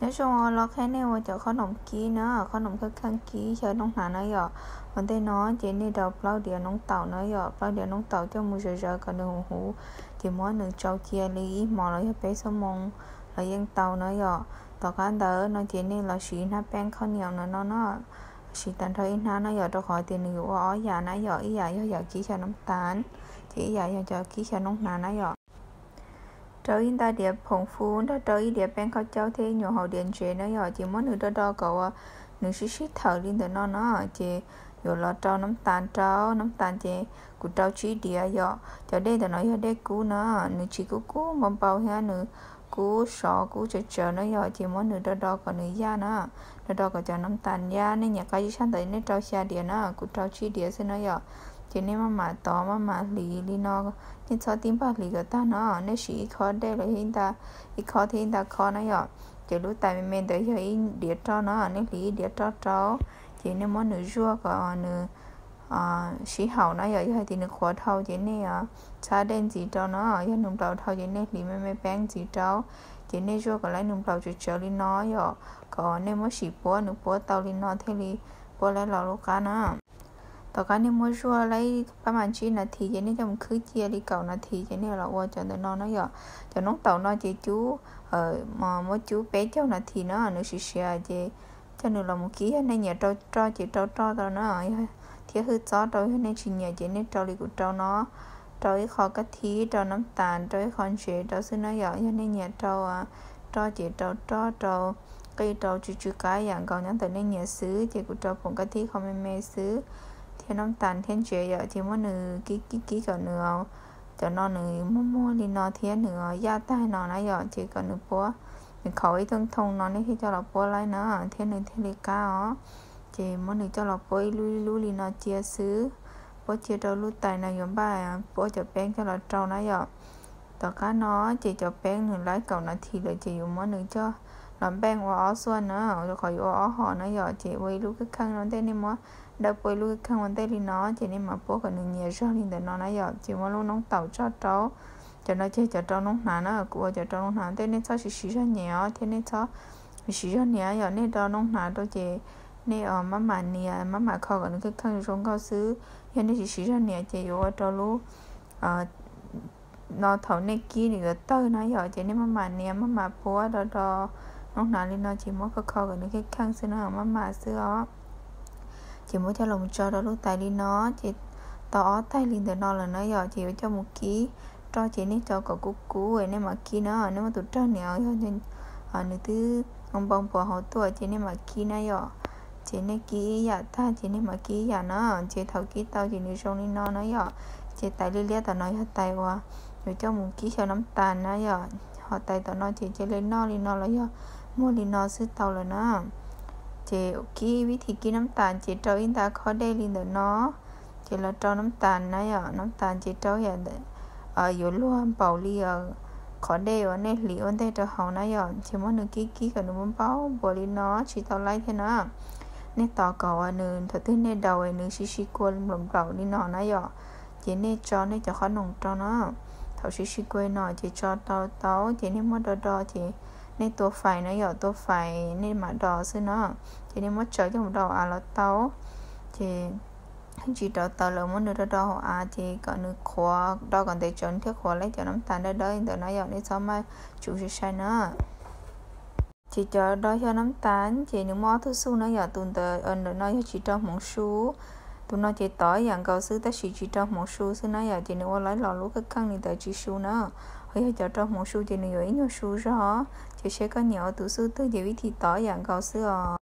Nyob zoo, los qhia nej ua cov qhob noom kib na, qhob noom kheej kheej kib xyaw noob hnav na yom. Ua ntej no ces nej rau plaub diav noob taum na yom, plaub diav noob taum coj mus zawv zawv kom nws huv huv, ces muab nws tsau cia li ib hmos los yog peb xuab moos los yeej tau na yom. Tom qab ntawd no ces nej los siv hnab peeb khaub niam no no, siv tag nrho ib hnab na yom, rau qhov tias nws yuav ua ob yam na yom, ib yam yog yam kib xyaw noob tas, ces ib yam yog cov kib xyaw noob hnav na yom. Rau ib nta diav phoom fu nrog rau ib diav peeb khaub caub thiab nyuam hauv diav ntsev na yom, ces muab nws do do kom uas nws sib sib thawm li ntawm no no, ces yuav los rau noob tas rau. Noob tas ces kuv rau tsib diav yom. Cov dej ntawm no yog dej kub na, nws tsis kub kub npau npau thiab nws kub sov kub tsawv tsawv na yom, ces muab nws do do kom nws yaj na, do do kom cov noob tas yaj. Nej nyiam qab ib sab ntawd nej rau xya diav na, kuv rau tsib diav xwb na yom. Ces nej maj mam tov maj mam hliv li no, nej txhob tib npag hliv kom tag no, nej siv ib khob dej los ib nta, ib khob thiab ib nta khob na yom. Ces lub tais me me ntawd yog ib diav roj no, nej hliv ib diav roj rau, ces nej muab nws zuaj kom nws sib haum na yom. Yog hais tias nws qhuav dhau ces nej txhab dej ntxiv rau no, yog nws nplaum dhau ces nej hliv me me peeb ntxiv rau, ces nej zuaj kom laib nws nplaum tsawv tsawv li no yom, kom nej muab sim puab nws puab tau li no thiaj li puab laib los lub qab na. Tom qab nej muab zuaj laib pab mas tsib nas this ces nej coj mus khwb cia li kaum nas this ces nej los ua cov ntawm no na yom. Cov noob taum no ces cub, muab cub peb caug nas this na, nws siav siav ces coj nws los mus kib. Yog nej nyiam rau roj ces rau roj tau na, thiab hwj txob rau. Yog nej tsis nyiam ces nej rau li kuv rau no, rau ib qho kab thib, rau noob tas, rau ib qho ntsev rau xwb na yom. Yog nej nyiam rau roj ces rau roj, rau qij, rau tsw tsw qab yam nkaus nyob ntawm nej nyiam xwb, ces kuv rau phoom kab thib qho me me xwb, thiab noob tas thiab ntsev yom. Ces muab nws kib kib kib kom nws, cov no nws muag muag li no thiab nws yaj tag no na yom, ces kom nws puab, nws khaum ib thooj thooj no nej thiaj coj los puab laib na, thiab nws thiaj li qab os. Ces muab nws coj los puab ib lub ib lub li no cia xwb, puab cia rau lub tais no yuav npaj puab cov peeb coj los rau na yom. Tom qab no ces cov peeb nws laib kaum nas this lawm ces yuav muab nws coj los npeej ua ob xuaj na, rau qhov yuav ua ob hom na yom. Ces ua ib lub kheej kheej no ntej, nej muab dawb puab ib lub kheej kheej ua ntej li no, ces nej mam puab kom nws nyias zog li ntawm no na yom. Ces muab lub noob taum tso rau. Cov no ces cov rau noob hnav na, kuv ua cov rau noob hnav ntej, nej txhob siv siv zog nyias os, thiab nej txhob siv zog nyias yom. Nej rau noob hnav rau ces nej maj mam nias maj mam kho kom nws kheej kheej zoo nkauj xwb. Yog nej siv siv zog nyias ces yuav ua rau lub no thaum nej kib nws yuav tawg na yom. Ces nej maj mam nias maj mam puab do do noob hnav li no, ces muab kho kho kom nws kheej kheej xwb na, maj mam xwb os. Ces muab coj los tso rau lub tais li no, ces tau ob tais li ntawm no lawm na yom. Ces yuav coj mus kib roj, ces nej tso kom kub kub nej mam kib na. Nej muab tus rawg nias, yog nws twb npau npau hauv tuaj ces nej mam kib na yom. Ces nej kib ib yam tag ces nej mam kib ib yam na. Ces thaum kib tau ces nws zoo li no na yom. Ces tais liab liab tom no yog tais uas yuav coj mus kib xyaw noob tas na yom. Ho tais tom no ces cia li noj li no los yog muag li no xwb tau lawm na. Ces kib, vib thib kib noob tas ces rau ib nta khob dej li ntawm no, ces los rau noob tas na yom. Noob tas ces rau yam yuav luag npaum li qhov dej uas nej hliv ua ntej rau hauv na yom. Ces muab nws kib kib kom nws npau npau npuas li no tsis tau laib thiab na. Nej tos kom uas nws thaum twg nej daus nws sib sib kua nplaum nplaum li no na yom, ces nej tso nej cov qhob noom rau na. Thaum sib sib kua no ces tso tau tau ces nej muab do do ces nej tua fais na yom, tua fais nej mam do xwb na. Ces nej muab tsaws coj mus rau hauv av los tau. Ces tsis rauv taws lawm muab nws do do hauv av ces kom nws qhuav, do kom ntev tsawv nws thiaj qhuav laib cov noob tas dawb dawb li ntawd na yom. Nej txhob maj tsuv sai sai na. Ces cov do xyaw noob tas ces nws muaj ob tug xuj na yom, tus ntawd ntawm no yog tsis rau hmoov su, tus no ces tov yam nkaus xwb tab sis tsis rau hmoov su xwb na yom, ces nws ua laib los lub kheej kheej li ntawd tsis su na. Ho yog cov rau hmoov su ces nws yuav ib nyuag su zog, ces seb koj nyiam ua tus xuj twg ces vib thib tov yam nkaus xwb os.